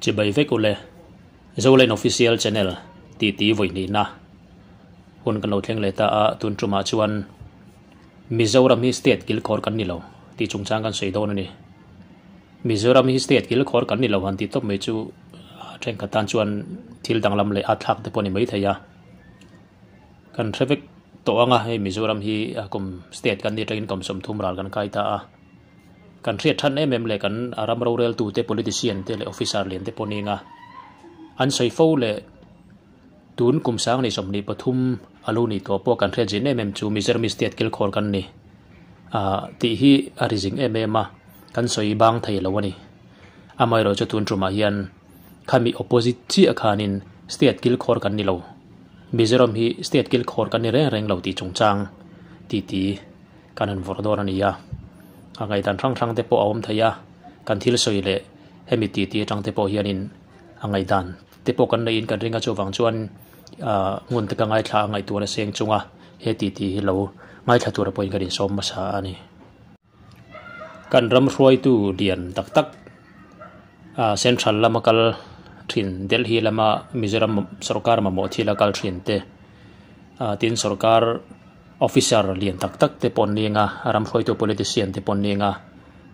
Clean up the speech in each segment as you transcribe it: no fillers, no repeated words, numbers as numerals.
Chibai vek ule Zoline Official Channel titi vawi hnihna hun kan lo thleng leh ta a, tun tumah chuan Mizoram hi state kilkhawr kan ni lo tih chungchang kan sawi dawn a ni. Mizoram hi state kilkhawr kan ni lo han tih tawp mai chu thenkhat tan chuan thil danglam leh a thlak te pawh a ni maithei a. Kan hre vek tawh ang a, hei Mizoram hi kum state kan nih atangin kum 30 ral kan kai ta a. Kan hriat than em em leh kan ram roreltute politician te leh officer lian te pawh ning a, an sawi fo leh tun kum 2023 a lo nih tawh pawh kan hriat zin em em chu Mizoram state kilkhawr kan ni tih hi a ri zing em em a, kan sawi bang thei lo a ni. Amaherawhchu tun tumah hian khami opposite chiah khanin state kilkhawr kan ni lo. Mizoram hi state kilkhawr kan ni reng reng lo tih chungchang titi kan han vawrh dawn a ni a. A ngaihdan hrang hrang te pawh a awm thei a, kan thil sawi leh hemi titi atang te pawh hianin a ngaihdan te pawh kan neihin kan ring a, chuvang chuan ngun te ka ngaithla a ngaihtuahna seng chunga he titi hi lo ngaithla tura pawhin kan insawm hmasa a ni. Kan ram hruaitu lian tak tak central lama kal thin Delhi lama Mizoram sorkar mamawh thila kal thin te tin sorkar officer lian tak tak te pawh an ni anga ram hruaitu politician te pawh an ni anga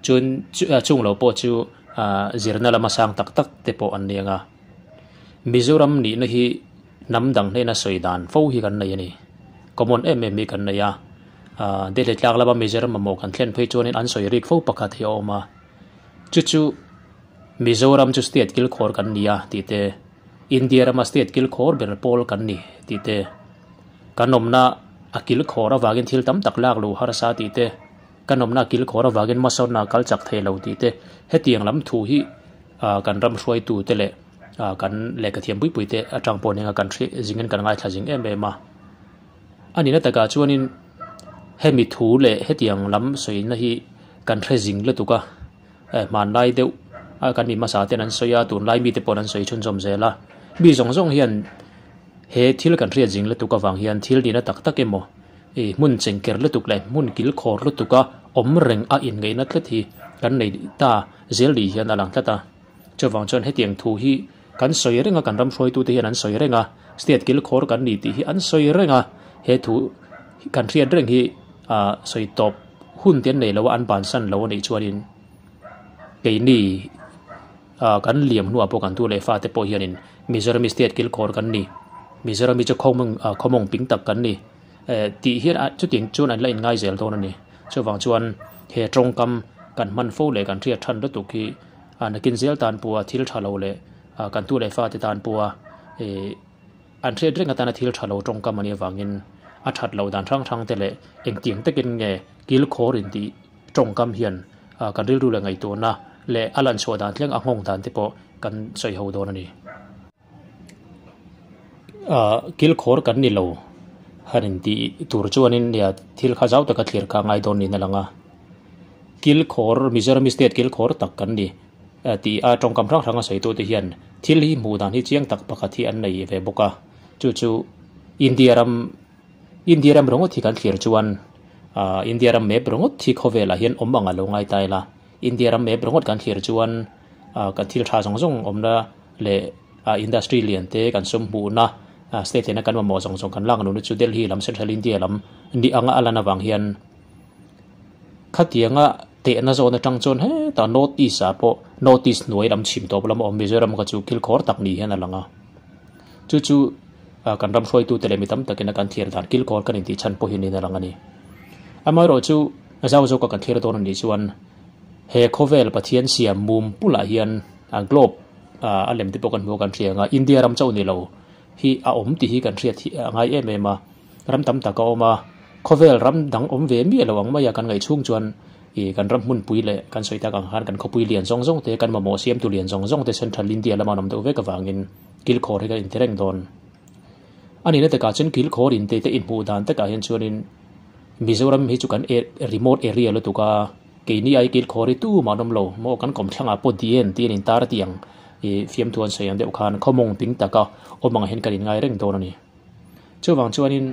chun chung lo pawh chu zirna lama sang tak tak te pawh an ni anga Mizoram nihna hi hnam dang hnena sawi dan fo hi kan nei a ni common em em hi kan nei a Delhi tlak lama Mizoram mamawh kan thlen phei chuanin an sawi rik fo pakhat hi a awm a chu chu Mizoram chu state kilkhawr kan ni a tih te India rama state kilkhawr ber pawl kan ni tih te kan awmna a kilkhawr avangin thil tam tak lak lo harsa tih te kan awmna a kilkhawr avangin hmasawnna a kal chak thei lo tih te hetiang lam thu hi kan ram hruaitu te leh kan lehkha thiam pui pui te atang pawh nia kan hri zingin kan ngaithla zing em em a. A nihna takah chuanin hemi thu leh hetiang lam sawina hi kan hre zing lutuk a, hmanlai deuh a kan mi hmasa ten an sawi a, tunlai mite pawh an sawi chhunzawm zel a. Mi zawng zawng hian he thil kan hriat zing lutuk avang hian thil nihna tak tak emaw ih hmun chengker lutuk leh hmun kilkhawr lutuk a awm reng a inngeihna tlat hi kan nei ta zel ni hian a lang tlat a. Chuvang chuan hetiang thu hi kan sawi reng a, kan ram hruaitute hian an sawi reng a, state kilkhawr kan ni tih hi an sawi reng a, he thu kan hriat reng hi ah sawi tawp hun te an nei lo a, an bansan lo a nih chuanin keini ah kan liam hnuah pawh kan tu leh fate pawh hianin Mizoram hi state kilkhawr kan ni, Mizoram hi chu khawmawng ah khawmawng ping tak kan ni eh tih hian chutiang chuan an la inngai zel dawn a ni. Chuvang chuan he tawngkam kan hman fo leh kan hriat than lutuk hi a nakin zel tan pawha thil tha lo leh kan tu leh fate tan pawha ih an hriat reng atana thil tha lo tawngkam anih avangin a that loh dan hrang hrang te leh engtiang takin nge kilkhawr intih tawngkam hian kan rilru leh ngaihtuahna leh a lanchhuah dan thleng a nghawng dan te pawh kan sawi ho dawn a ni. Kilkhawr kan ni lo han intih tur chuanin nia thil kha zau taka thlir kha a ngai dawn niin a lang a. Kilkhawr Mizoram state kilkhawr tak kan ni tih a tawngkam hrang hrang a sawi tute hian thil hi hmuh dan hi chiang tak pakhat hi an nei ve bawk a chu chu India ram India ram ringawt hi kan thlir chuan India ram map ringawt hi khawvelah hian awm ang a lo ngai ta ila India ram map ringawt kan thlir chuan kan thil tha zawng zawng awmna leh industry lian te kan sum hmuhna state lehna kan mamawh zawng zawng kan lak nuhna chu Delhi lam Central India lam ni anga a lan avang hian Khatianga tehna zawn atang chuan hetah North East ah pawh North East hnuai lam chhim tawp lam a awm Mizoram kha chu kilkhawr tak ni hian a lang a. Chu chu kan ram hruaitute leh mi tam takin a kan thlir dan kilkhawr kan intih chhan pawh hi niin a lang a ni. Amaherawhchu zau zawka kan thlir dawn a nih chuan he khawvel Pathian siam mum bulah hian a globe a lem te pawh kan hmu a kan hria ang a, India ram chauh ni lo hi a awm tih hi kan hriat hi a ngai em em a. Ram tam tak a awm a, khawvel ram dang awm ve miah lo ang mai a kan ngaih chhung chuan ih kan ram hmunpui leh kan sawi tak ang khan kan khawpui lian zawng zawng te, kan mamawh siamtu lian zawng zawng te Central India lama an awm deuh vek avangin kilkhawr hi kan inti reng dawn. A nihna takah chuan kilkhawr inte te inhmuh dan takah hian chuanin Mizoram hi chu kan remote area lutuk a, keini ai kilkhawr hi tumah an awm lo maw kan kawmthlangah pawh dien tih an intar tiang ih fiamthu an sawi ang deuh khan khawmawng ping taka awm ang hian kan inngai reng dawn a ni. Chuvang chuanin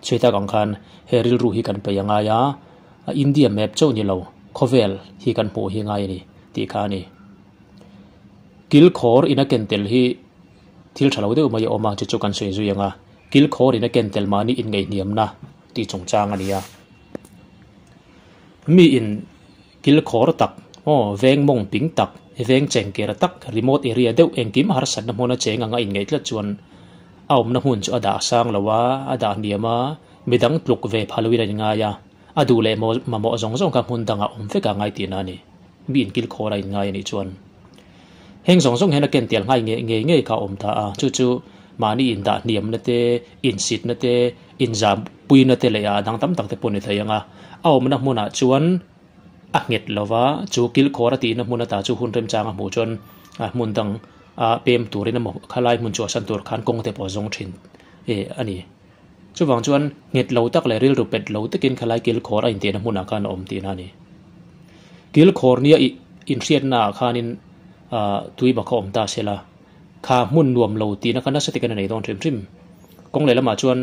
chhui tak ang khan he rilru hi kan peih a ngai a, India map chauh ni lo khawvel hi kan hmuh hi ngai a ni tih kha a ni. Kilkhawr in a ken tel hi thil tha lo deuh mai a awm a, chu chu kan sawi zui ang a, kilkhawr in a ken tel mahni inngaihhniamna tih chungchang a ni a. Mi in kilkhawr tak, aw, veng mawng ping tak, veng chengker tak, remote area deuh engkim harsatna hmuna cheng anga inngaih tlat chuan a awmna hmun chu a dah sang lo a, a dah hniam a, midang tluk ve pha loin a inngai a, a duh leh mamawh zawng zawng kha hmun dangah awm vek a ngai tihna a ni. Mi inkilkhawr a inngai a nih chuan heng zawng zawng hian a ken tel nghai ngei ngei ngei kha a awm ta a, chu chu mahni indah hniamna te, insitna te, inzampuina te leh a dang tam tak te pawh ni thei ang a, a awmna hmunah chuan a nghet lo va, chu kilkhawr a tihna hmun ata chu hun remchang a hmuh chuan hmun dang a pem turin emaw khalai hmun chhuahsan tur khan kawng te pawh a zawng thin a ni. Chuvang chuan nghet lo tak leh rilru pet lo takin khalai kilkhawr a intihna hmunah khan a awm tihna a ni. Kilkhawr nia inhriatna ah khanin tui bak a awm ta se la, kha hmun nuam lo tihna kha nasa takin a nei dawn hrim hrim. Kawng lehlamah chuan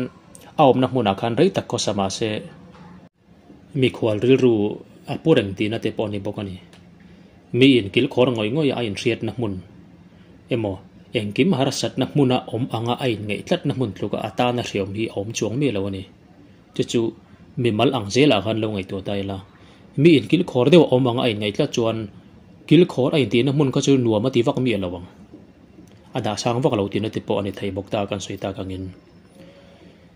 a awmna hmunah khan rei tak khawsa mahse, Mikhual rilru a pu reng tihna te pawh a ni bawk a ni. Miin kilkhawr ngawih ngawih a inhriatna hmun emaw engkim harsatna hmuna awm anga a inngeih tlatna hmun tluka a tana hriawm hi a awm chuang miah lo a ni. Chu chu mimal ang zelah khan lo ngaihtuah ta ila. Miin kilkhawr deuh a awm anga a inngeih tlat chuan kilkhawr a intihna hmun kha chu nuam a ti vak miah lo ang. A dah sang vak lo tihna te pawh a ni thei bawk ta kan sawi tak angin.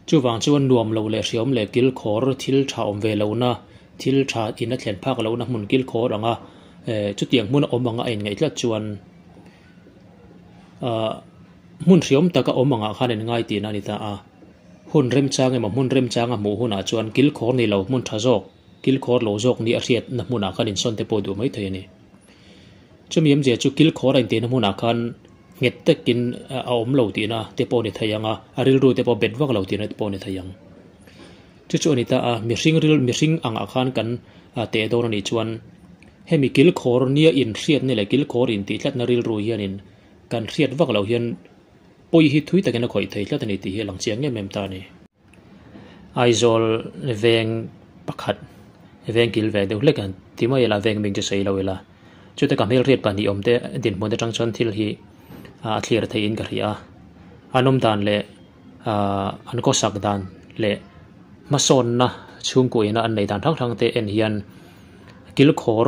Chuvang chuan nuam lo leh hriawm leh kilkhawr thil tha awm ve lohna, thil tha in a thlen phak lohna hmun kilkhawr anga chutiang hmun a awm anga a inngaih tlat chuan hmun hriawm taka awm angah khan in ngai tihna a ni ta a. Hun remchang emaw hmun remchang a hmuh hunah chuan kilkhawr ni lo hmun tha zawk, kilkhawr lo zawk ni a hriatna hmunah khan insawn te pawh duh mai thei a ni. Chumi awmzia chu kilkhawr a intihna hmunah khan nghet takin a awm lo tihna te pawh a ni thei ang a, a rilru te pawh bet vak lo tihna te pawh a ni thei ang. Chu chu a ni ta a, mihring ril mihring angah khan kan teh dawn a nih chuan hemi kilkhawr nia inhriatna leh kilkhawr intih tlatna rilru hianin kan hriat vak loh hian pawi hi thui takin a khawih thei tlat a ni tih hi a lang chiang em em ta a ni. Aizawl veng pakhat veng kil ve deuh hlek a ti mai ila veng hming chu sawi lo ila chute ka hmelhriat pahnih awm te dinhmun atang chuan thil hi a thlir theihin ka hria a an awm dan leh ahh an khawsak dan leh hmasawnna chhungkaw ina an neih dan hrang hrang te en hian kilkhawr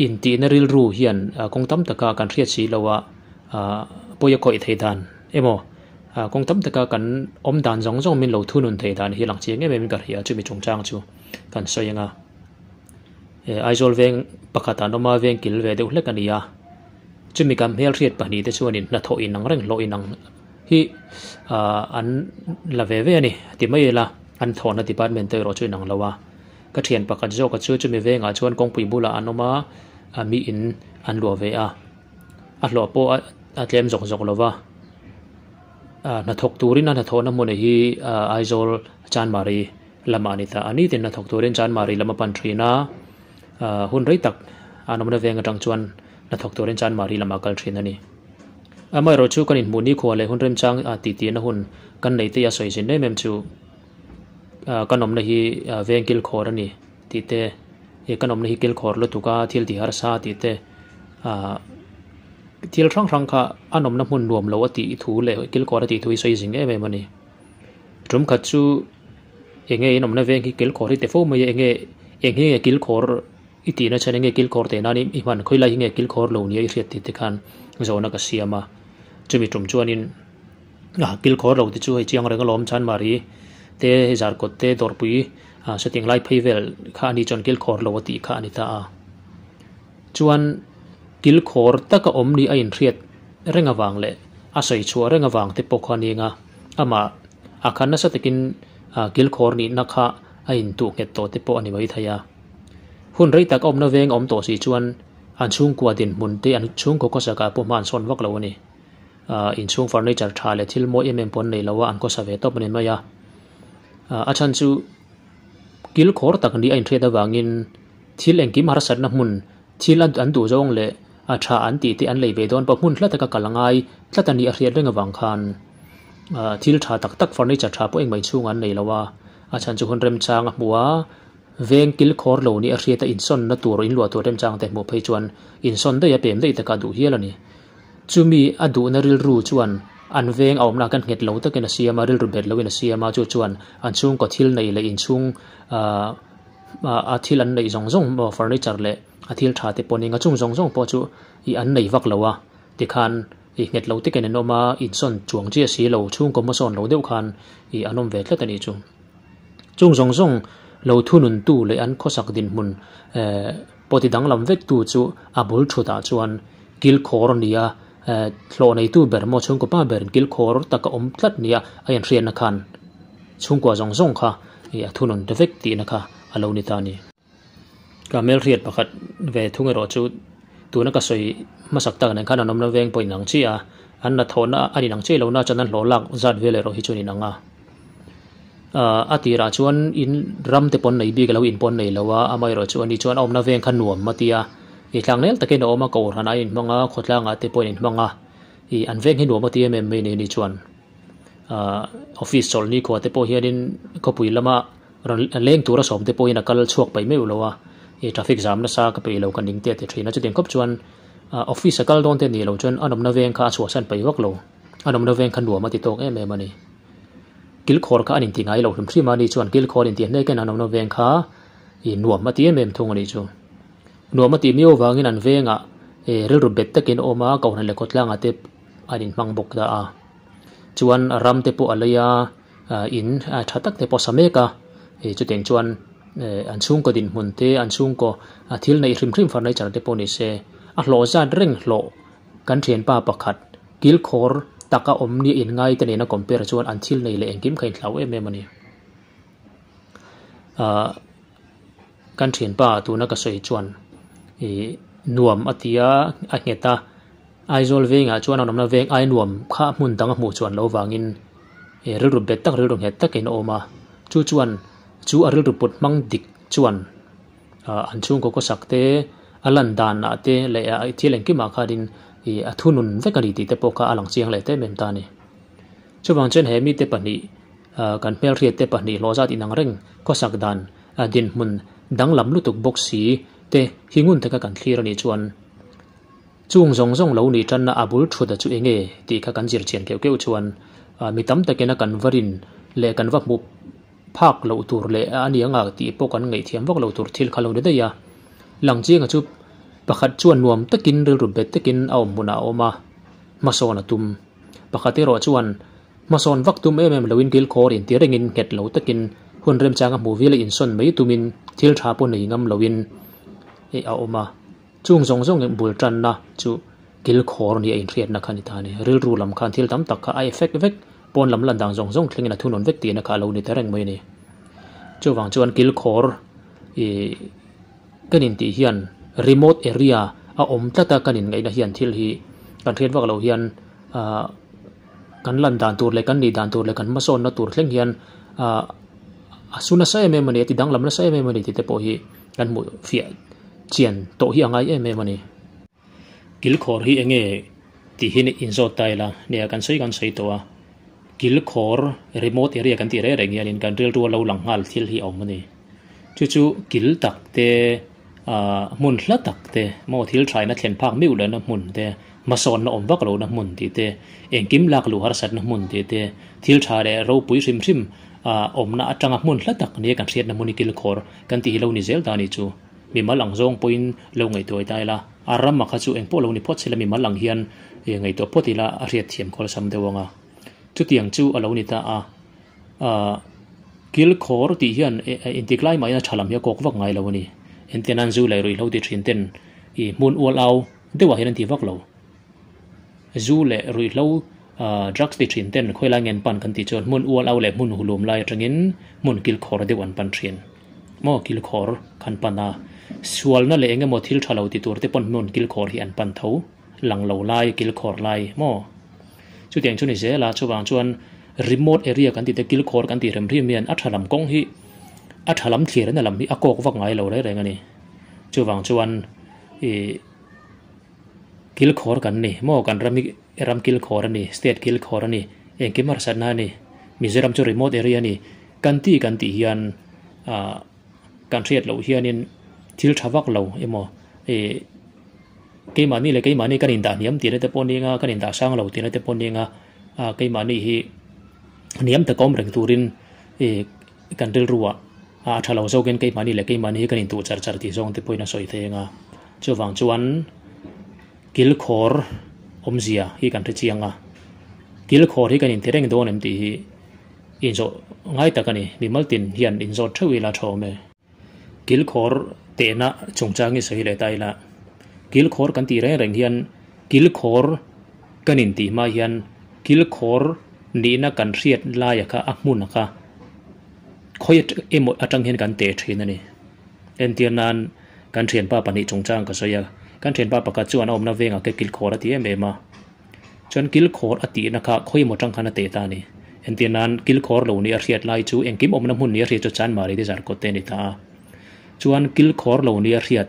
intihna rilru hian kawng tam taka kan hriat si lo a ahh pawi a khawih theih dan emaw kawng tam taka kan awm dan zawng zawng min lo thunun theih dan hi lang chiang em em in ka hria chumi chungchang chu kan sawi ang a Aizawl veng pakhat an awm a veng kil ve deuh hlek a ni a chumi kan hmelhriat pahnih te chuanin hnathawh inang reng hlawh inang hi ahh an la ve ve a ni ti mai ila an thawhna department te erawh chu inang lo a. Ka thian pakhat zawk a chu chumi vengah chuan kawngpui bulah an awm a, a mi in an luah ve a, a hlawh pawh a tlem zawk zawk lo va, hnathawk turin a hnathawhna hmun hi Aizawl Chanmari lamah a ni ta a, nitin hnathawk turin Chanmari lam a pan thin a, hun rei tak an awmna veng atang chuan hnathawk turin Chanmari lamah a kal thin a ni. Amaherawhchu chu kan inhmuh nikhua leh hun remchang tih tihna hun kan nei te a sawi zin em em chu. Kan awmna hi veng kilkhawr a ni tih te ih kan awmna hi kilkhawr lutuk a thil tih harsa tih te ah thil hrang hrang kha an awmna hmun nuam lo a tih thu leh kilkhawr a tih thu hi sawi zing em em a ni. Tum khat chu eng nge in awmna veng hi kilkhawr hi ti fo mai a eng nge eng hi nge kilkhawr i tihna chhan eng nge kilkhawr teh nan i hman khawi lai hi nge kilkhawr lo nia i hriat tih te khan zawhna ka siam a chumi tum chuanin. A kilkhawr lo te chu hei chiang reng alawm Chanmari te hei zarkawt te dawrpui ah sawtiang lai phei vel kha ani chuan kilkhawr lo a tih kha a ni ta a. Chuan kilkhawr taka awm ni a inhriat reng avang leh a sawi chhuah reng avang te pawh kha a ni ang a, amah a khan nasa takin ah kilkhawr nihna kha a intuh nghet tawh te pawh a ni maithei a. Hun rei tak a awmna veng a awm tawh si chuan an chhungkua dinhmun te an chhungkaw khawsakah pawh hma an sawn vak lo a ni. Ahh inchhung furniture tha leh thil mawi em em pawh an nei lo a an khawsa ve tawp a ni mai a ahh a chhan chu kilkhawr tak ni a inhriat avangin thil engkim harsatna hmun thil an duh zawng leh a tha an tih te an lei ve dawn pawh hmun hla taka kal a ngai tlat a ni a hriat reng avang khan ahh thil tha tak tak furniture tha pawh engmah inchhungah an nei lo a a chhan chu hun remchang a hmu a. Veng kilkhawr lo ni a hriat a insawnna tur inluah tur remchang te hmuh phei chuan insawn daih a pem daih taka duh hial a ni. Chumi a duhna rilru chuan an veng a awmna khan nghet lo takin a siam a, rilru bet loin a siam a, chu chuan an chhungkaw thil neih leh inchhung ahh a thil an neih zawng zawng maw furniture leh a thil tha te pawh nia chung zawng zawng pawh chu ih an nei vak lo a tikhan ih nghet lo takin an awm a, insawn chuang chiah si lo chhungkaw hmasawn lo deuh khan ih an awm ve tlat a nih chu. Chung zawng zawng lo thununtu leh an khawsak dinhmun eh pawh ti danglam vektu chu a bul thutah chuan kilkhawr a ni a, eh hlawh neitu ber maw chhungkaw pa berin kilkhawr taka awm tlat nia a inhriatna khan chhungkua zawng zawng kha ih a thunun ta vek tihna kha a lo ni ta a ni. Ka hmelhriat pakhat ve thung erawh chu tuna ka sawi hmasak tak nen khan an awmna veng pawh inang chiah a, an hnathawhna a inang chiah lohna chuan an hlawh lak zat vel erawh hi chu an inang a. Ahh a tirah chuan in ram te pawn nei bik a lo in pawn nei lo a, amaherawh chu ani chuan a awmna veng kha nuam a ti a, ih tlangnel takin a awm a, kohhran a inhmang a, khawtlangah te pawh a inhmang a, ih an veng hi nuam a ti em em mai ni ani chuan. Ahh office chawlhni khua te pawh hianin khawpui lama rawn leng tura sawm te pawhin a kal chhuak paih meuh lo a, ih traffic zam nasa ka peih lo ka ning te a ti thin a, chutiang khawp chuan ah office a kal dawn te ni lo chuan a nawmna veng kha a chhuahsan paih vak lo, a nawmna veng kha nuam a ti tawk em em a ni. Kilkhawr kha an inti ngai lo hrim hrim a, ni chuan kilkhawr inti hnek in a nawmna veng kha ih nuam a ti em em thung a nih chu. Nuam a tih miau avangin an vengah ih rilru bet takin a awm a, kohhran leh khawtlangah te an inhmang bawk ta a. Chuan ram te pawh a lei a, in tha tak te pawh a sa mek a, ih chutiang chuan an chhungkaw dinhmun te an chhungkaw thil neih hrim hrim furniture te pawh ni se a hlawh zat reng hlawh kan thianpa pakhat kilkhawr taka awm nia inngai te nena compare chuan an thil nei leh engkim kha inhlau em em a ni. Ahh kan thianpa tuna ka sawi chuan ih nuam a ti a, a nghet a, Aizawl vengah chuan a awmna veng ai nuam kha hmun dang a hmuh chuan lo vangin ih rilru bet tak rilru nghet takin a awm a, chu chuan chu a rilru put hmang dik chuan ah an chhungkaw khawsak te a lan danah te leh ah thil engkimah khanin ih a thunun vek a ni tih te pawh kha a lang chiang leh em em ta a ni. Chuvang chuan he mite pahnih ah kan hmelhriat te pahnih hlawh zat inang reng khawsak dan ah dinhmun danglam lutuk bawk si te hi ngun taka kan thlir a nih chuan Chung zawng zawng lo nih tanna a bul thut a chu enge tih kha kan zir chian keuh keuh chuan mi tam takin a kan va rin leh kan va hmuh phak loh tur leh a ni anga tih pawh kan ngaihthiam vak loh tur thil kha lo ni daih a. Langchianga chu pakhat chuan nuam takin rilru bet takin a awm hmunah a awm a, hmasawn a tum. Pakhat erawh chuan hmasawn vak tum em em loin kilkhawr inti rengin nghet lo takin hun remchanga hmuh vil a insawn mai tumin thil tha pawh nei ngam loin a awm a. Chung zawng zawng bul tanna chu kilkhawr nia inhriatna kha a ni ta a ni. Rilru lam khan thil tam tak kha a effect vek, pawn lam lan dan zawng zawng thlengin a thunawn vek tihna kha a lo ni ta reng mai a ni. Chuvang chuan kilkhawr ih kan intih hian remote area a awm tlat a kan inngaihna hian thil hi kan hriat vak loh hian ah kan lan dan tur leh kan nih dan tur leh kan hmasawnna tur thleng hian ah a su nasa em em a ni a ti danglam nasa em em a ni tih te pawh hi kan hmuh fiah Chian tawh hi a ngai em em a ni. Kilkhawr hi enge tih hi inzawt ta ila, nia kan sawi kan sawi tawh a, kilkhawr remote area kan tih reng reng hianin kan rilru a lo lang nghal thil hi a awm a ni. Chu chu kil tak te, ah hmun hla tak te, maw thil thaina thlen phak miuh lohna hmun te, hmasawnna awm vak lohna hmun tih te, engkim lak luh harsatna hmun tih te, thil tha leh ropui hrim hrim ah awmna atanga hmun hla tak nia kan hriatna hmun hi kilkhawr kan tih hi lo ni zel ta a ni chu. Mimal ang zawng pawhin lo ngaihtuah ta ila, a ram a kha chu engpawh lo ni phawt sela mimal ang hian ngaihtuah phawt ila a hriat thiam khawlsam deuh ang a. Chutiang chu a lo ni ta a, aah kilkhawr tih hian intik lai mahin a tha lam hi a kawk vak ngai lo a ni. Ente nan zu leh ruihhlo ti thin ten ih hmun ual au deuhah hian an ti vak lo. Zu leh ruihhlo drugs ti thin ten khawilai ngen pan kan tih chuan hmun ual au leh hmun hulum lai atangin hmun kilkhawr deuh an pan thin. Maw kilkhawr khan pan a, sualna leh eng emaw thil tha lo ti tur te pawn hmun kilkhawr hi an pan tho, lang lo lai kilkhawr lai maw? Chutiang chu ni zel a, chuvang chuan remote area kan tih te kilkhawr kan tih rem rem hian a tha lam kawng hi a tha lam thlir na lam hi a kawk vak ngai lo reng reng a ni. Chuvang chuan ih kilkhawr kan ni maw kan ram hi ram kilkhawr a ni, state kilkhawr a ni, engkim harsatna a ni, Mizoram chu remote area a ni. Kan ti kan tih hian ah kan hriat loh hianin thil tha vak lo emaw ih Keimahni leh keimahni kan indah hniam tihna te pawh nia kan indah sang lo tihna te pawh nia keimahni hi hniam taka awm reng turin ih kan rilruah a tha lo zawkin keimahni leh keimahni hi kan intuh char char tih zawng te pawhin a sawi thei ang a. Chuvang chuan kilkhawr awmzia hi kan hre chiang a, kilkhawr hi kan inti reng dawn em tih hi inzawh ngai tak a ni. Mimal tin hian inzawt theuh ila tha awm e. Kilkhawr tehna chungchang hi sawi leh ta ila, kilkhawr kan tih reng reng hian kilkhawr kan intih hma hian kilkhawr nihna kan hriat laia kha a hmun kha khawi emaw atang hian kan teh thin a ni. Entir nan kan thianpa pahnih chungchang ka sawi a, kan thianpa pakhat chuan a awmna vengah ke kilkhawr a ti em em a. Chuan kilkhawr a tihna kha khawi emaw tang khan a teh ta a ni. Entir nan kilkhawr lo nih a hriat lai chu engkim awmna hmun nih a hriat chu Chanmari te zarkawt te a ni ta a. Chuan kilkhawr lo nih a hriat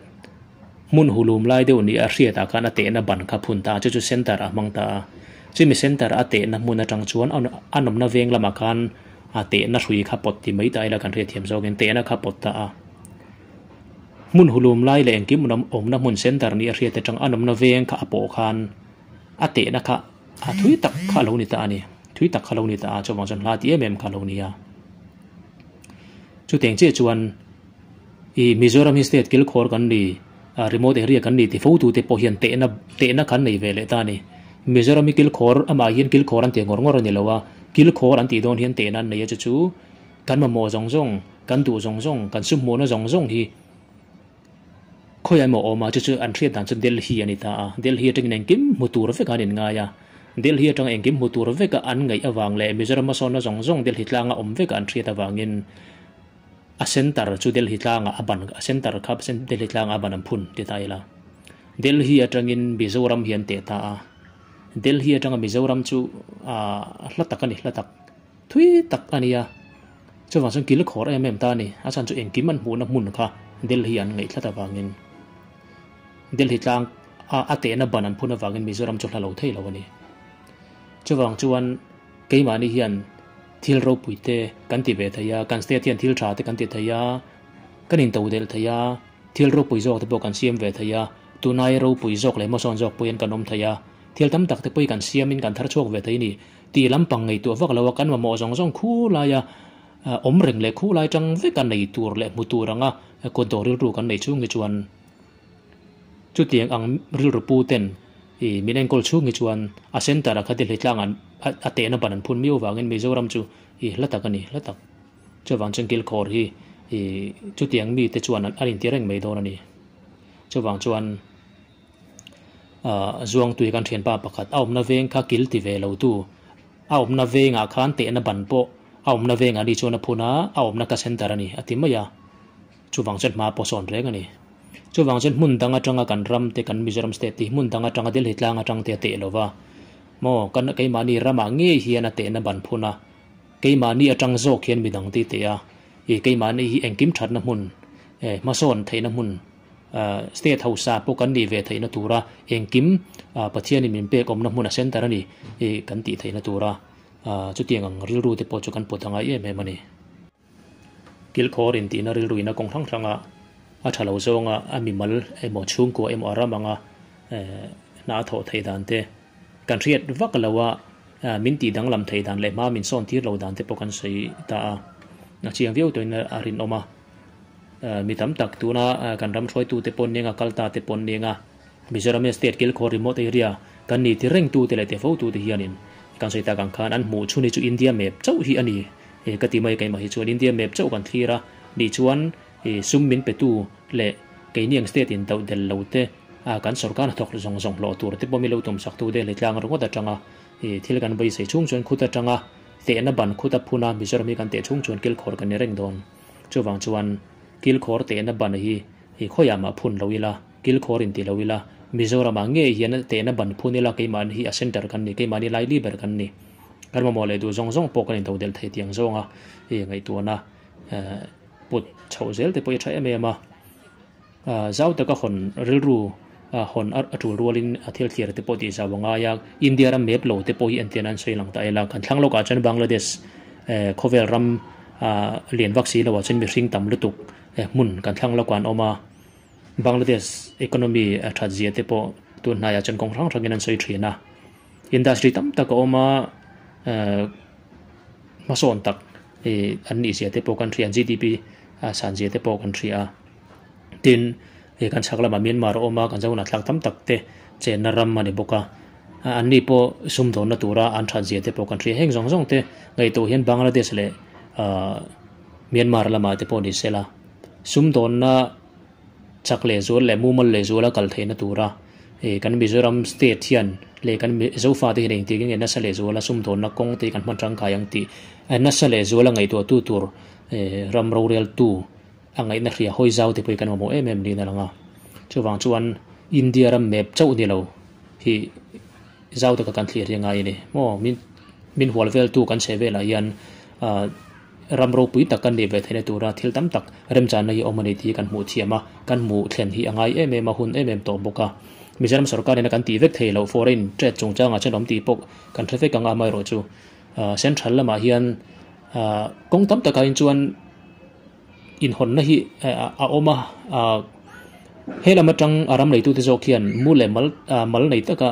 hmun hulum lai deuh nih a hriatah khan a tehna ban kha phun ta a, chu chu center a hmang ta a. Chumi center a tehna hmun atang chuan a nawmna veng lamah khan a tehna hrui kha pawt ti mai ta ila kan hriatthiam zawkin tehna kha pawt ta a. Hmun hulum lai leh engkim awmna hmun center nih a hriat atang a nawmna veng kha a pawh khan a tehna kha a thui tak kha a lo ni ta a ni. Thui tak kha a lo ni ta a, chuvang chuan hla ti em em kha a lo ni a. Chutiang chiah chuan i Mizoram hi state kilkhawr kan ni, remote area kan ni ti fo tu te pawh hian tehna tehna khan nei ve leh ta a ni. Mizoram hi kilkhawr amah hian kilkhawr an tih ngawr ngawr a ni lo a, kilkhawr an tih dawn hian tehna an nei a chu chu kan mamawh zawng zawng, kan duh zawng zawng, kan sum hmuhna zawng zawng hi Khawiah emaw awm a, chu chu an hriat dan chu Delhi a ni ta a. Delhi atangin engkim hmu tur vekah an inngai a. Delhi atanga engkim hmu tur veka an ngaih avang leh Mizoram hmasawnna zawng zawng Delhi tlanga awm vekah an hriat avangin a centre chu Delhi tlangah a ban, a centre kha Delhi tlangah a ban an phun ti ta ila. Delhi atangin Mizoram hi an teh ta a. Delhi atanga Mizoram chu hla tak a ni, hla tak. Thui tak a nia. Chuvang chuan kil khawr em em ta a ni. A chhan chu engkim an hmuhna hmun kha Delhi an ngaih tlat avangin Delhi tlang a a tehna ban an phun avangin Mizoram chu hla lo thei lo a ni. Chuvang chuan keimahni hian thil ropui te kan ti ve thei a, kan state hian thil tha te kan ti thei a, kan intodelh thei a, thil ropui zawk te pawh kan siam ve thei a, tunai ropui zawk leh hmasawn zawk pawhin kan awm thei a, thil tam tak te pawhin kan siamin kan thar chhuak ve thei a ni. Tih lampang ngaihtuah vak lo a, kan mamawh zawng zawng khu laia awm reng leh khu lai tang veka nei tur leh hmu tur anga kut dawh rilru kan nei chhung hi chuan chutiang ang rilru pu ten ih min enkawl chhung hi chuan a center ah kha Delhi tlang an a tehna ban an phun miau vangin Mizoram chu ih hla tak a ni hla tak. Chuvang chuan kilkhawr hi ih chutiang mite chuan an inti reng mai dawn a ni. Chuvang chuan. Ahh Zuangtui kan thianpa pakhat a awmna veng kha kil ti ve lo tu a awmna vengah khan tehna ban pawh a awmna vengah ni chuan a phun a, a awmna ka center a ni a ti mai a, chuvang chuan hma pawh sawn reng a ni. Chuvang chuan hmun dang atanga kan ram te kan Mizoram state te hi hmun dang atanga Delhi tlang atang te a teh lo va, maw kan keimahni ramah ngei hian a tehna ban phun a, keimahni atang zawk hian midang te teh a, ih keimahni hi engkim thatna hmun eh hmasawn theihna hmun State hausa pawh kan nih ve theihna tura engkim Pathianin min pek awmna hmun a center a ni kan tih theihna tura chutiang ang rilru te pawh chu kan put a ngai em em a ni. Kilkhawr intihna rilru in a kawng hrang hranga a tha lo zawnga a mimal emaw chhungkua emaw a ram anga hna a thawh theih dan te kan hriat vak lo a, min tih danglam theih dan leh hma min sawn tir lo dan te pawh kan sawi ta a, a chiang viau tawhin a rinawm a. Mi tam tak tuna kan ram hruaitute pawn nenga kal ta te pawn nenga Mizoram hian state kilkhawr remote area kan ni ti rengtute leh tifotute hianin kan sawi tak ang khan an hmuh chhun hi chu India map chauh hi a ni ka ti mai keimah hi chuan India map chauh kan thlir a nih chuan sum min petu leh keini ang state in doh del lo te kan sorkar hnathawk zawng zawng hlawh tur te pawh mi lo tumsak tu te hlitlang ringawt atanga thil kan beisei chhung chuan khut atanga tehna ban khut a phun a Mizoram hi kan teh chhung chuan kilkhawr kan ni reng dawn. Chuvang chuan kilkhawr tehna ban hi i khawiah mah phun lo ila, kilkhawr in ti lo ila, Mizoramah ngei hian tehna ban phun ila keimahni hi a center kan ni, keimahni laili ber kan ni. Kan mamawh leh duh zawng zawng pawh kan intodelh thei tiang zawnga i ngaihtuahna put chhoh zel te pawh hi a tha em em a. Zau taka hawn rilru hawn a tul rualin a thil thlir te pawh tih zau a ngai a, India ram map lo te pawh hi entirna an sawi lang ta ila, kan thlang lawkah chuan Bangladesh khawvel ram lian vak si loah chuan mihring tam lutuk hmun kan thlang lawkah an awm a, Bangladesh economy a that zia te pawh Tun hnaiah chuan kawng hrang hrangin an sawi thin a. Industry tam tak a awm a, hmasawn tak ih an nih zia te pawh kan hria, GDP a san zia te pawh kan hria a. Tin, hei kan chhak lamah Myanmar a awm a, kan Zohna thlak tam tak te chenna ram a ni bawk a. An ni pawh sumdawnna tura an that zia te pawh kan hria. Heng zawng zawng te ngaihtuah hian Bangladesh leh Myanmar lamah te pawh ni sela sumdawnna chak leh zual leh mumal leh zuala kal theihna tura ih kan Mizoram state hian leh kan Zofa te hian engtik nge nasa leh zuala sumdawnna kawng te hi kan hman tangkai ang tih nasa leh zuala ngaihtuahtu tur ram roreltu a ngaihna hria hawi zau te pawh hi kan mamawh em em niin a lang a. Chuvang chuan India ram map chauh ni lo hi zau taka kan thlir hi a ngai a ni. Maw min min hual veltu kan chhe velah hian ah ram ropui tak kan nih ve theihna tura thil tam tak remchanna hi a awm a ni tih hi kan hmuh thiam a, kan hmuh thlen hi a ngai em em a, hun em em tawh bawk a. Mizoram sorkar ina kan tih vek thei loh foreign trade chungchangah chuan awm tih pawh kan hre vek ang a, amaherawhchu ah central lamah hian ah kawng tam takah hian chuan Inhawnna hi a awm a, he lam atang a ram neitute zawk hian mu leh mal mal nei taka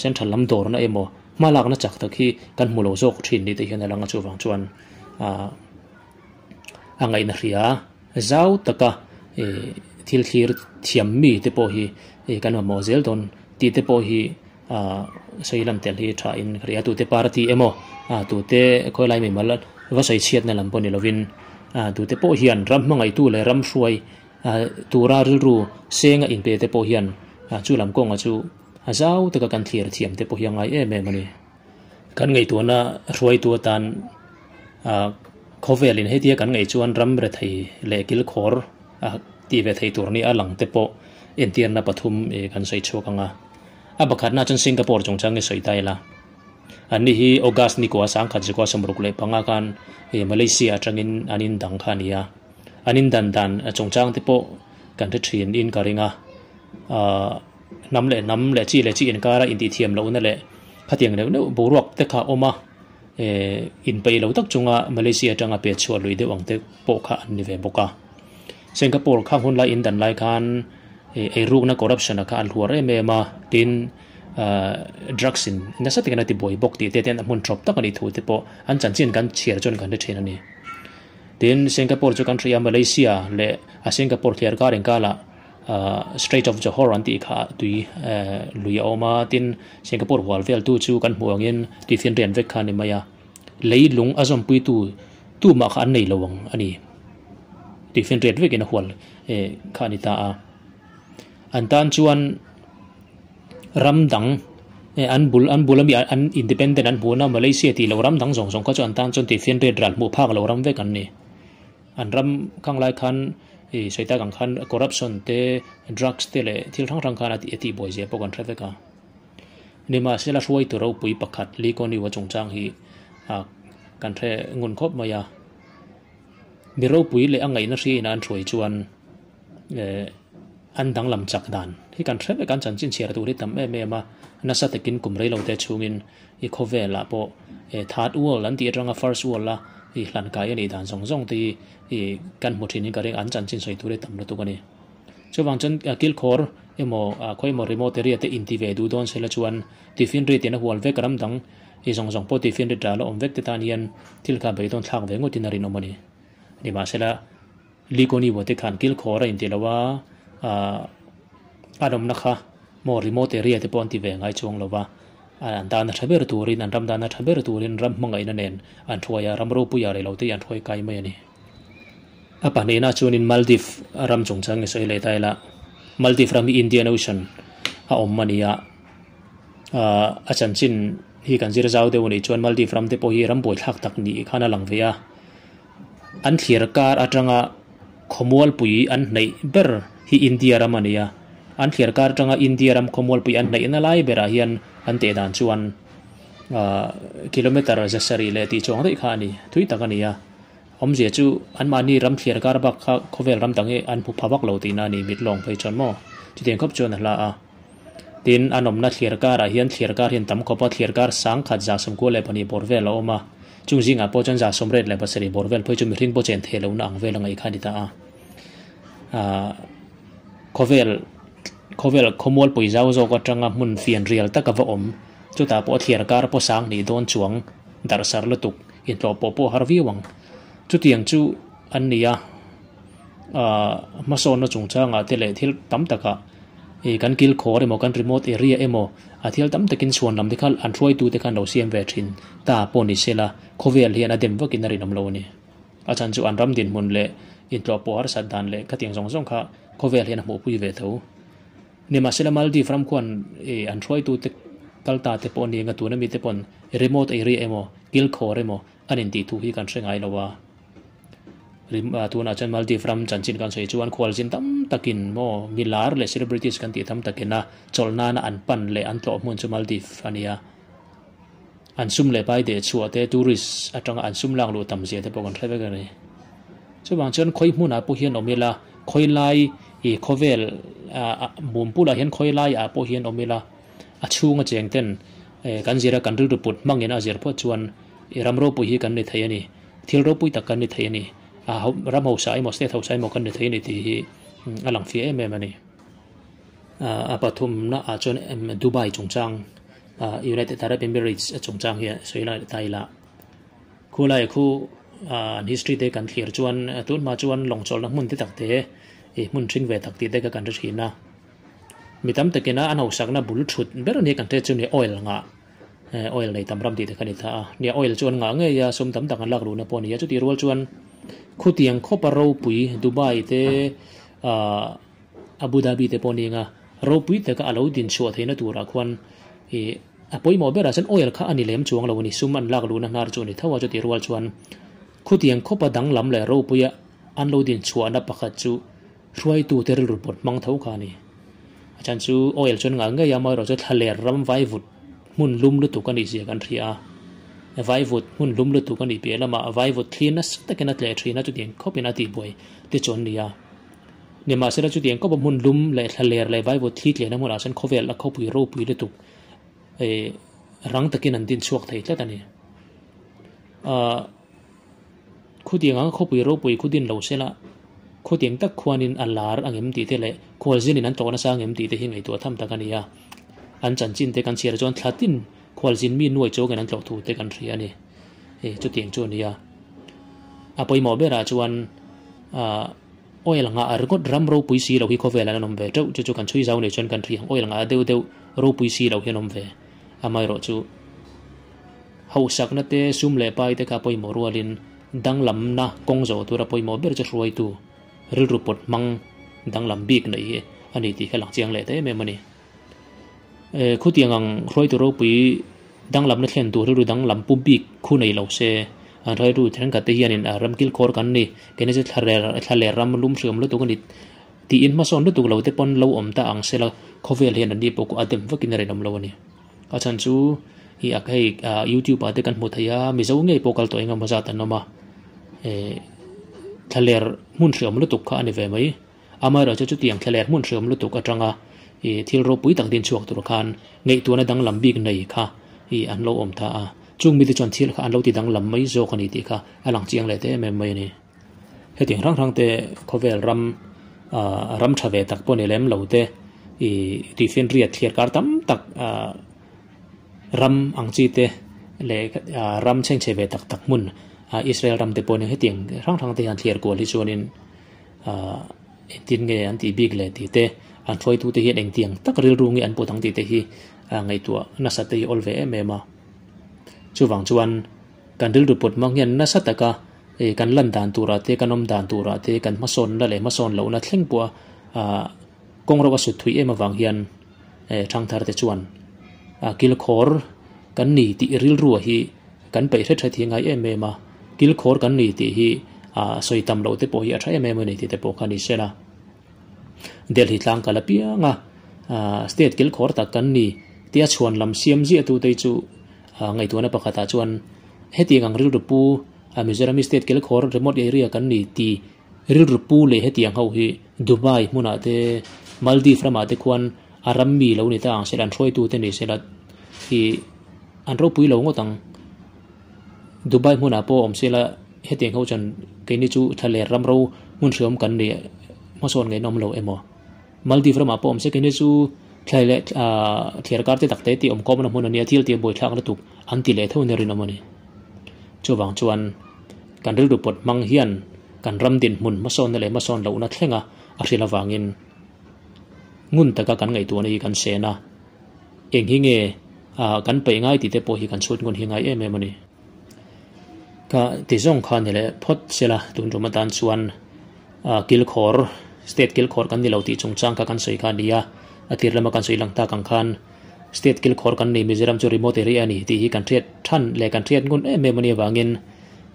central lam dawrna emaw hma lakna chak tak hi kan hmu lo zawk thin ni te hian a lang a, chuvang chuan a ngaihna hria zau taka thil thlir thiam mi te pawh hi kan mamawh zel dawn tih te pawh hi Sawi lam tel hi tha in ka ria tute party emaw tute khawilai mimal va sawi chhiatna lam pawh ni lovin tute pawh hian ram hmangaihtu leh ram hruai tura rilru senga inpe te pawh hian chu lam kawnga chu a zau taka kan thlir thiam te pawh hi a ngai em em a ni. Kan ngaihtuahna hruaitu atan khawvelin hetia kan ngaih chuan ram rethei leh kilkhawr tih ve thei tur nia lang te pawh entirna pathum kan sawi chhuak ang a. A pakhatna chuan Singapore chungchang i sawi ta ila. Anni hi August ni kua sangkhat zikua 65 khan Malaysia atangin an indang kha a ni a. An indan dan chungchang te pawh kan hre thin in ka ring a. Hnam leh hnam leh chi leh chi inkara intihthiam lohna leh khatiang neuh neuh boruak te kha a awm a. Inpeih lo tak chunga Malaysia atanga pet chhuah lui deuh ang te pawh kha an ni ve bawk a. Singapore khang hun lai indan lai khan eirukna corruption a kha an hluar em em a, tin drugs in nasa takin a ti buai bawk tih te ten a hmun tawp tak a nih thu te pawh an chanchin kan chhiar chuan kan hre thin a ni. Tin, Singapore chu kan hria Malaysia leh a Singapore thliar kar inkala Strait of Johor an tih kha tui lui a awm a, tin Singapore hual vel tu chu kan hmuh angin tuifinrian vek kha a ni mai a, leilung a zawmpuitu tumah kha an nei lo ang a ni. Tuifinriat vekin a hual kha a ni ta a. An tan chuan ram dang an bul an bul ami an independent an hmuhna Malaysia tih loh ram dang zawng zawng kha chu an tan chuan tuifinriat ral hmuh phak loh ram vek an ni. An ram khang lai khan ih sawi tak ang khan corruption te drugs te leh thil hrang hrang khan a tihbuai zia pawh kan hre vek a. Nimahsela hruaitu ropui pakhat Lee Kuan Yew-a chungchang hi kan hre ngun khawp mai a. Mi ropui leh a ngaihna hriain an hruai chuan an danglam chak dan hi kan hre vek a, an chanchin chhiar tur hi tam em em a, nasa takin kum rei lo te chhungin i khawvelah pawh third world an tih atanga first world a i hlan kai a nih dan zawng zawng te hi kan hmu thin in ka ring an chanchin sawi tur hi tam lutuk a ni. Chuvang chuan kilkhawr emaw khawi emaw remote area te inti ve duh dawn sela chuan tifinri tina hual vek ram dang i zawng zawng pawh tifinri ṭah la awm vek te tan hian thil kha beidawn thlak ve ngawtin a rinawm a ni. Nimahsela Likoniwa te khan kilkhawr a inti lo a, an awmna kha maw remote area te pawh an ti ve ngai chuang lo va, an dana ṭha ber turin an ram dana ṭha ber turin ram hmangaihna nen an hruai a, ram ropuia rei lo te hi an hruai kai mai a ni. A pahnihna chuanin Maldives ram chungchang i sawi leh ta ila, Maldives ram hi Indian Ocean a awm a ni a, a chanchin hi kan zir zau deuh a nih chuan Maldives ram te pawh hi ram buaithlak tak nih khan a lang ve a, an thlir kar atanga khawmualpui an hnaih ber hi India ram a ni a, an thlir kar atanga India ram khawmualpui an hnaihna lai berah hian an teh dan chuan kilometre zasarih leh tih chuang daih kha a ni, thui tak a ni a. Awmzia chu anmahni ram thliar kar bak kha khawvel ram dang hi an hmu pha vak lo tihna a ni, mit lawng phei chuan maw? Chutiang khawp chuan a hla a. Tin, an awmna thliar karah hian thliar kar hian tam khawp a, thliar kar 1012 bawr vel a awm a, chung zingah pawh chuan 97 bawr vel phei chu mihring pawh chen thei lohna ang vel a ngaih kha a ni ta a. Khawvel. Khawvel khawmualpui zau zawk atanga hmun fian rial taka va awm, chutah pawh thliar kar pawh sang nih dawn chuang darhsar lutuk intlawh pawh pawh har viau ang. Chutiang chu an ni a, aah hmasawnna chungchangah te leh thil tam takah ih kan kilkhawr emaw kan remote area emaw a thil tam takin chhuan lam te kha an hruaitute khan lo siam ve thin ta pawh ni sela khawvel hian a dem vakin a rinawm lo a ni. A chhan chu an ram dinhmun leh intlawh pawh harsat dan leh khatiang zawng zawng kha khawvel hian a hmuhpui ve tho. Nimahsela Maldives ram khuan an hruaitute kal ta te pawh a ni anga tuna mite pawn remote area emaw kilkhawr emaw an intih thu hi kan hre ngai lo a. Tunah chuan Maldives ram chanchin kan sawi chuan khualzin tam takin maw milar leh celebrities kan tih tam takina chawlh nana an pan leh an tlawh hmun chu Maldives a ni a. An sum leh pai deh chhuah te, tourist atanga an sum lak luh tam zia te pawh kan hre vek a ni. Chuvang chuan khawi hmunah pawh hian awm ila, khawi lai ih khawvel ah mum bulah hian khawi lai ah pawh hian awm ila, a chhunga cheng ten kan zir a kan rilru put hmangin a zir phawt chuan i ram ropui hi kan ni thei a ni, thil ropui tak kan ni thei a ni, ram hausa emaw state hausa emaw kan ni thei a ni tih hi a lang fiah em em a ni. A pathumna ah chuan Dubai chungchang United Arab Emirates a chungchang hi sawi lai ta ila khulai khu an history te kan thlir chuan tun hma chuan lawng chawlhna hmun te tak te ih hmun hring ve tak tih te kha kan hre thin a mi tam takin a an hausakna bul thut ber ania kan hriat chu ni oil ngah oil nei tam ram tih te kha a ni ta a nia oil chu an ngah ngei a sum tam tak an lak luhna pawh a ni a chutih rual chuan khutiang khawpa ropui Dubai te ah Abu Dhabi te pawh a ni ang a, ropui taka a lo din chhuah theihna turah khuan ih a pawimawh berah chuan oil kha a ni lem chuang lo a ni, sum an lak luhna hnar chu a ni tho a, chutih rual chuan khutiang khawpa danglam leh ropuia an lo din chhuahna pakhat chu hruaitute rilru pawt hmang tho kha a ni. A chhan chu oil chuan ngah ngei a, amaherawhchu thlaler ram vaivut hmun lum lutuk a nih zia kan hria a, vaivut hmun lum lutuk a nih piah lamah vaivut thlir nasa takin a tleh thin a, chutiang khawpin a tihbuai te chu an ni a. Nimahsela chutiang kawpa hmun lum leh thlaler leh vaivut thli tliahna hmunah chuan khawvel a khawpui ropui lutuk eh rang takin an din chhuak thei tlat a ni. Ahh khutiang anga khawpui ropui khu din lo sela khutiang tak khuanin a lar ang em tih te leh khualzinin an tlawh nasa ang em tih te hi ngaihtuah tham tak a ni a. An chanchin te kan chhiar chuan thlatin khualzin mi nuai chuangin an tlawh thu te kan hria a ni. Eh chutiang chu a ni a. A pawimawh berah chuan ahh. Oil ngah ringawt ram ropui si lo hi khawvel an awm ve teuh, chu chu kan chhui zau nei chuan kan hri ang, oil ngah deuh deuh ropui si lo hi an awm ve. Amaherawh chu hauhsakna te, sum leh pai te kha pawimawh rualin danglamna kawng zawh tura pawimawh ber chu hruaitu rilru pawt hmang danglam bik neih hi a ni tih kha lang chiang leh ta em em a ni. Khutiang ang hruaitu ropui danglamna thlen tur rilru danglam pu bik khu nei lo se, an hruaitu thenkhat te hianin a ram kilkhawr kan ni, keini chu thlaler ram lum hriam lutuk a ni tiin hmasawn lutuk lo te pawn lo awm ta ang sela khawvel hian an ni pawh a dem vakin a rinawm lo a ni. A chhan chu i a hei youtube ah te kan hmu thei a, Mizo ngei pawh kal tawh engemaw zat an awm a, thlaler hmun hriam lutuk kha a ni ve mai. Amaherawhchu chutiang thlaler hmun hreawm lutuk atanga ih thil ropui tak din chhuak tur khan ngaihtuahna danglam bik nei kha ih an lo awm ta a. Chung mite chuan thil kha an lo ti danglam mai zawk a ni tih kha a lang chiang leh ta em em mai a ni. Hetiang hrang hrang te khawvel ram ah ram tha ve tak pawh ni lem lo te ih tuifinriat thliar kar tam tak ah ram ang chi te leh ah ram chhengchhe ve tak tak hmun ah Israel ram te pawh nia hetiang hrang hrang te hian thliar kual hi chuanin Ahh engtin nge an tih bik le tih te, an hruaitute hian engtiang tak rilru nge an put ang tih te hi ngaihtuah nasa te hi awl ve em em a. Chuvang chuan kan rilru put hmang hian nasa taka kan lan dan turah te, kan awm dan turah te, kan hmasawnna leh hmasawn lohna thleng pawha ahh kawng ro a sut thui em avang hian thangthar te chuan kilkhawr kan ni tih rilrua hi Kan peih hret hret hi ngai em em a, kilkhawr kan ni tih hi a sawi tam loh te pawh hi a tha em em a ni tih te pawh kha ni se la. Delhi tlang kal apiang a, state kilkhawr tak kan ni tia chhuan lam siam ziah tu te chu ngaihtuahna pakhatah chuan hetiang ang rilru pu Mizoram hi state kilkhawr remote area kan ni ti rilru pu leh hetiang ho hi Dubai hmunah te Maldives ramah te khuan a ram mi lo ni ta ang sela an hruaitu te ni sela ih An ropui lo ngawt ang. Dubai hmunah pawh awm sela hetiang ho chuan keini chu thlaler ram ro hmun hriawm kan ni hmasawn ngei an awm lo emaw? Maldives ramah pawh awm se keini chu thlai leh thliar kar te tak te tih awm kawmna hmun a nia thil tih a buaithlak lutuk an ti leh tho nia rinawm a ni. Chuvang chuan kan rilru pawt hmang hian kan ram dinhmun hmasawnna leh hmasawn lohna thlenga a hrilh avangin ngun taka kan ngaihtuahna hi kan sen a, eng hi nge kan peih ngai tih te pawh hi kan chhut ngun hi ngai em em a ni. Ka ti zawng kha ni leh phawt sela tun tum atan chuan kilkhawr state kilkhawr kan ni lo tih chungchang kha kan sawi kha a ni a, a tir lama kan sawi lang tak ang khan state kilkhawr kan nei Mizoram chu remote area a ni tih hi kan hriat than leh kan hriat ngun em em a nih avangin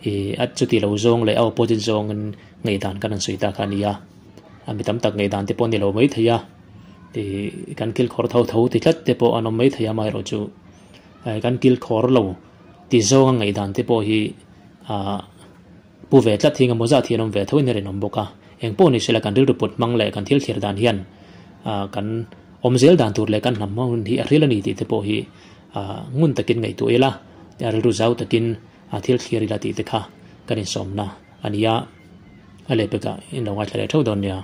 ih a chuti lo zawng leh a opposite zawngin ngaihdan kan han sawi ta kha a ni a, a mi tam tak ngaihdan te pawh a ni lo maithei a, ih kan kilkhawr tho tho ti tlat te pawh an awm maithei a amaherawhchu kan kilkhawr lo. Ti zawnga ngaihdan te pawh hi ah pu ve tlat hi engemaw zat hi an awm ve tho in a rinawm bawk a. Eng pawh ni sela kan rilru put hmang leh kan thil thlir dan hian ah kan awm zel dan tur leh kan hnam hma hun hi a hril a ni tih te pawh hi ah ngun takin ngaihtuah ila, rilru zau takin ah thil thlir ila tih te kha kan insawmna a ni a. A lehpekah in lo ngaithla leh theuh dawn nia.